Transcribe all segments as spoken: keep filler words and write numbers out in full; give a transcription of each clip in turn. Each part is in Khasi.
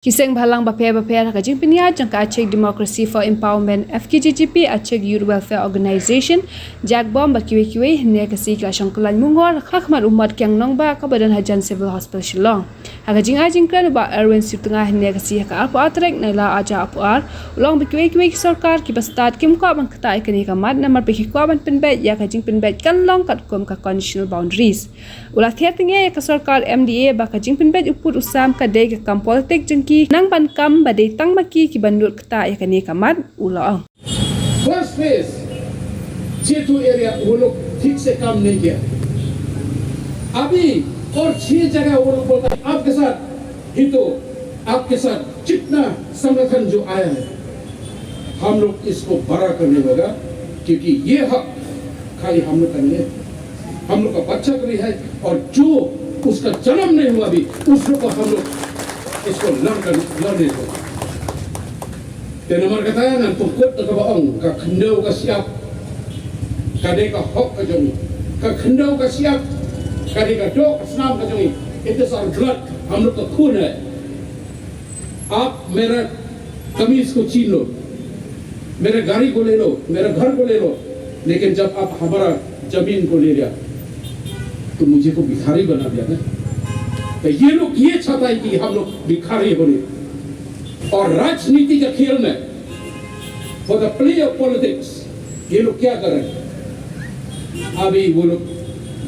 Ki seng bhalang bapher bapher ha ka jingpynïaid jong ka Achik Democracy for Empowerment, F K D E M, Achik Youth Welfare Organization, Jagbom bad kiwei kiwei, hynne ka sngi ki la shong kyllain mungor ha khmat u Mot Kiang Nangbah kaba don hajan Civil Hospital Shillong. Ha ka jingai jingkren u Bah Erwin Sutnga hynne ka sngi ha ka arphew ar tarik Nailar arhajar arphew ar, u la ong ba kiwei kiwei ki sorkar kiba stad kim kwah ban ktah ïa kane ka mat namar ba ki kwah ban pynbeit ïa ka jingpynbeit kan long katkum ka conditional boundaries. U la thied tyngeh ïa ka sorkar M D A ba ka jingpynbeit u pud u sam ka dei ka kam politik jong ki, nang ban kam ba dei tang ma ki kiban nud ktah ïa kane ka mat, u la ong. फर्स्ट फेज जेतू एरिया वो लोग ठीक से काम नहीं किया। अभी और छह जगह वो लोग बोलता है आपके साथ ही तो, आपके साथ जितना संगठन जो आया है हम लोग इसको बड़ा करने होगा, क्योंकि ये हक खाली हम लोग का नहीं है, हम लोग का बच्चा का भी है, और जो उसका जन्म नहीं हुआ अभी उस लोग को हम लोग इसको लड़ कर लड़ने होगा। Te namar kata ngan pynkut da kaba ong ka khyndew ka shyiap ka dei ka hok ka jong ngi. Ka khyndew ka shyiap ka dei ka doh ka snam ka jong ngi. It is our blood, हम लोग का खून है। आप मेरा कमीज को छीन लो, मेरे गाड़ी को ले लो, मेरे घर को ले लो, लेकिन जब आप हमारा जमीन को ले लिया तो मुझे को भिखारी बना दिया ना। तो ये लोग ये चाहता है कि हम लोग भिखारी बने। और राजनीति के खेल में, for the play of politics, ये लोग क्या कर रहे हैं? अभी वो लोग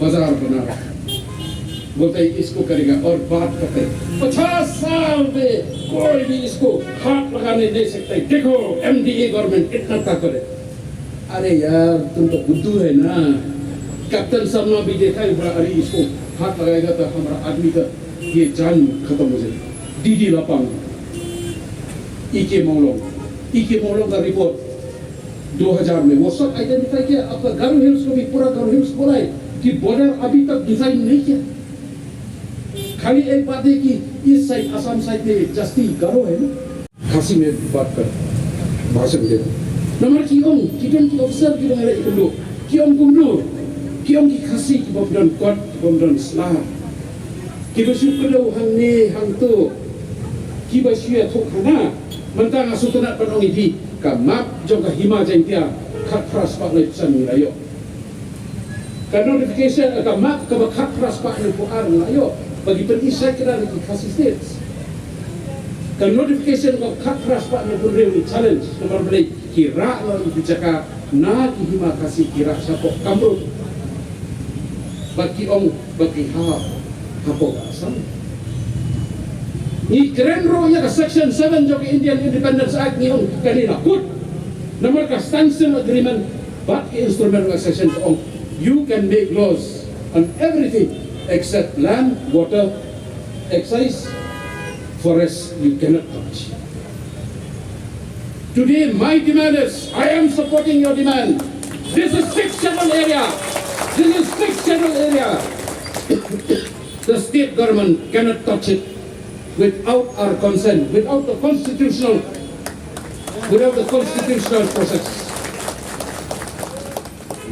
बाजार बना रहे हैं, बोलते हैं इसको करेगा और बात करते हैं पचास साल में कोई भी इसको हाथ लगाने नहीं सकते। देखो एमडीए गवर्नमेंट इतना ताकत है। अरे यार, तुम तो बुद्धू है ना। कैप्टन शर्मा भी देखा है, बोला, अरे, इसको हाथ लगाएगा तो हमारा आदमी का ये जान खत्म हो जाएगा। डीडी लापांग, ईके मावलों, ईके मावलों का रिपोर्ट दो हज़ार में वो सब आइडेंटिफाई किया। आपका गारो हिल्स को भी, पूरा गारो हिल्स बोला है कि बॉर्डर अभी तक डिजाइन नहीं किया। खाली एक बात है कि इस साइड, असम साइड में जस्ती गारो है ना। खांसी में बात कर, भाषण दे। Namar ki ong, ki don ki officer ki dang leh kumno, ki ong kumno, ki ong ki Khasi ki bym don kot, ki bym don sla, ki ba shu kdew hangne hangto, ki ba shu ïathuh hana. Mynta nga sngewtynnat ban ong ïa phi, ka map jong ka Hima Jaiñtia khatphra spah laiphew san ngi la ïoh. Ka notification, eh, ka map kaba khatphra spah hynñiewphew ar ngi la ïoh ba ki pyni shai kdar ïa ki Khasi States. Ka notification kaba khatphra spah hynñiewphew hynriew ngi challenge namar balei ki rah noh ïa ki jaka na ki Hima Khasi, ki rah shapoh Kamrup. Bad ki ong ba ki hap hapoh ka Assam. Ngi kren ruh ïa ka section seven jong ka Indian Independence Act, ngi ong kane la kut. Namar ka Standstill Agreement bad ka Instrument of Accession ka ong you can make laws on everything except land, water, excise, forest you cannot touch. Today my demand is, I am supporting your demand. This is sixth schedule area. This is sixth schedule area. The state government cannot touch it without our consent, without the constitutional, without the constitutional process.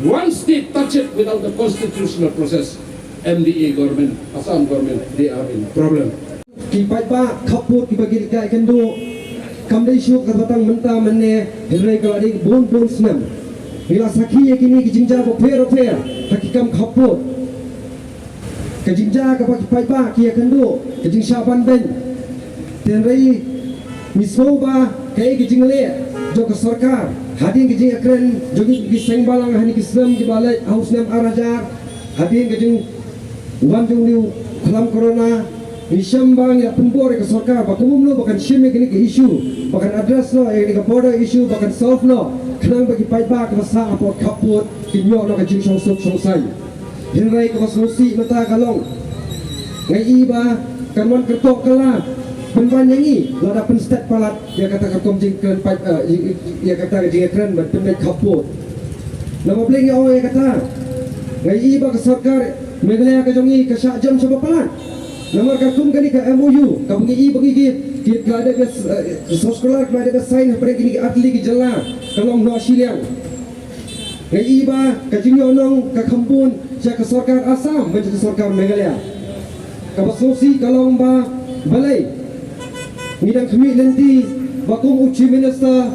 Once they touch it without the constitutional process, M D A government, Assam government, they are in problem. Ki paidbah khappud kiba ki leit ïakynduh kam dei shuh kaba tang mynta mynne, hynrei ka la dei bun bun snem. Ngi la sakhi ïa kine ki jingjia bapher bapher ha ki kam khappud. Ka jingjia kaba ki paidbah ki ïakynduh, ka jingshah ban beiñ. Hynrei ngi sngew ba kaei ka jingleh jong ka sorkar hadien ka jingïakren jong ki seng balang ha kine ki snem kiba leit ha u snem ar hajar, hadien ka jingwan jong une u khlam corona, ngi shem ba ngi la pynbor ïa ka sorkar ba kumno ba kan shim ïa kane ka issue, ba kan address noh ïa kane ka border issue, ba kan solve noh, khnang ba ki paidbah kiba sah hapoh khappud kin ïoh noh ka jingshongsuk shongsaiñ. Hynrei kaba sngewsih mynta ka long, nga i ba kan wan kyrpad ka la pynban ïa ngi lada pynstet palat ïa kata ka kum jingkren pat, eh, ïa kata ka jingkren ban pynbeit khappud. Namar balei nga ong ïa kata? Nga i ba ka sorkar Meghalaya ka jong ngi ka shah jem shaba palat. Namar ka kum kane ka M O U kaba ngi i ba ngi ki, ki ka dei ba, eh, soskula ka dei ba sign hapdeng kine ki artylli ki jylla ka long noh shiliang. Nga i ba ka jingïohnong ka kham bun sha ka sorkar Assam bad ka sorkar Meghalaya. Kaba sngewsih ka long ba balei Ngi dang khmih lynti ba kum u Chief Minister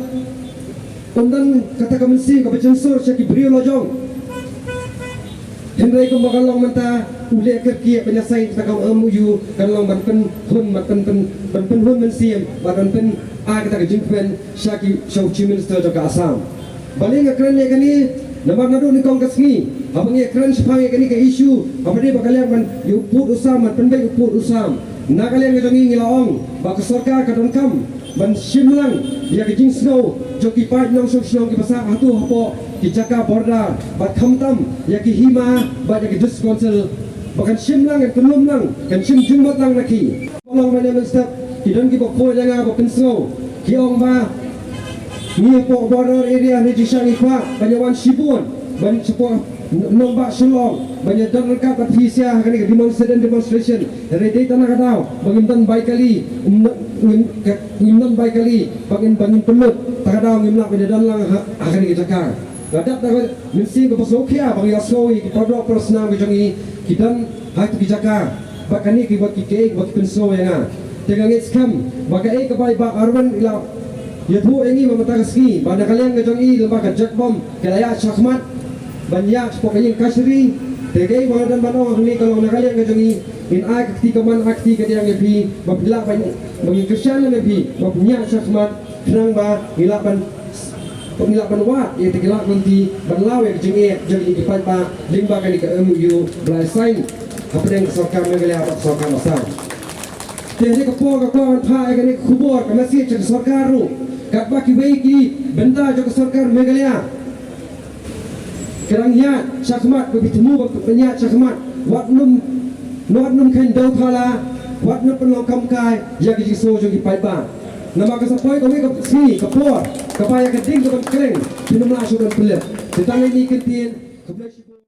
un don kata ka mynsiem kaba jynsur sha ki briew lajong. Hynrei kumba ka long mynta u leh kyrkieh ban ïasain kata ka M O U, kan long ban pynhun, ban pyn, pyn, ban pynhun mynsiem bad ban pyn ai kata ka jingkmen sha ki, sha u Chief Minister jong ka Assam. Balei nga kren ïa kane? Namar naduh nyngkong ka sngi haba ngi kren shaphang ïa kane ka issue, haba dei ba ka liang ban ïa u pud u sam, ban pynbeit u pud u sam, na ka liang ka jong ngi ngi la ong ba ka sorkar ka donkam ban shim lang ïa ka jingsngew jong ki paid nongshong shnong kiba sah hato hapoh ki jaka border, bad khamtam ïa ki hima bad ïa ki district council, ba kan shim lang, kan pynlum lang, kan shim jingmut lang na ki. Ba long mynne mynstep ki don kiba khuid ïa nga ba pynsngew, ki ong ba ngi hapoh border area ne jingshisha ngi kwah ban ïa wan shibun ban shapoh nongbah Shillong ban ïa don ryngkat bad phi sha ha kane ka demonstration, demonstration. Hynrei dei tang na ka daw ba ngim don bai kali, ngim, ngim, ngim don bai kali ba ngin, ba ngin pynlut, ta ka daw ngim lah ban ïa don lang ha, ha kane ka jaka. Nga dap da ka mynsiem kaba sngewkhia ba ngi ïa sngew ïa ki paralok parasnam ki jong ngi ki don ha ki jaka. Ba kane ki, ba ki, ki, ba ki pynsngew ïa nga. Te nga ngeit skhem ba kaei kaba i Bah Arwin i la ïathuh ïa ngi mynta ka sngi, ba na ka liang ka jong i lem bad ka Jack Bom ka la ïaid shakhmat ban ïaid shapoh ka ïing kashari. Te kaei ba nga don ban ong hangne ka long na ka liang ka jong i, ngin ai ka kti kamon, ai ka kti kadiang ïa phi ba phi lah ban, ba ngin kyrshan lem ïa phi ba phin ïaid shakhmat. Khnang ba ngi lah ban, ngi lah ban wad ïa kata ki lad lynti ban law ïa ka jingeh jong ki paidbah lyngba kane ka M O U ba la sign hapdeng ka sorkar Meghalaya bad ka sorkar Assam. Te ha kane ka por nga kwah ban phah ïa kane ka khubor, ka message sha ka sorkar ruh, katba kiwei ki bynta jong ka sorkar Meghalaya ka dang ïaid shakhmat, ba phi thmu ba phin ïaid shakhmat. Wat nym, wat nym kheiñ dew thala, wat nym pynlong kam kai ïa ka jingsngew jong ki paidbah. Namar kan sa poi kawei ka sngi, ka por kaba ïa ka ding ka ban kreng, phin nym lah shuh ban pynlip. Te tang ïa kine ki kyntien, khublei shibun.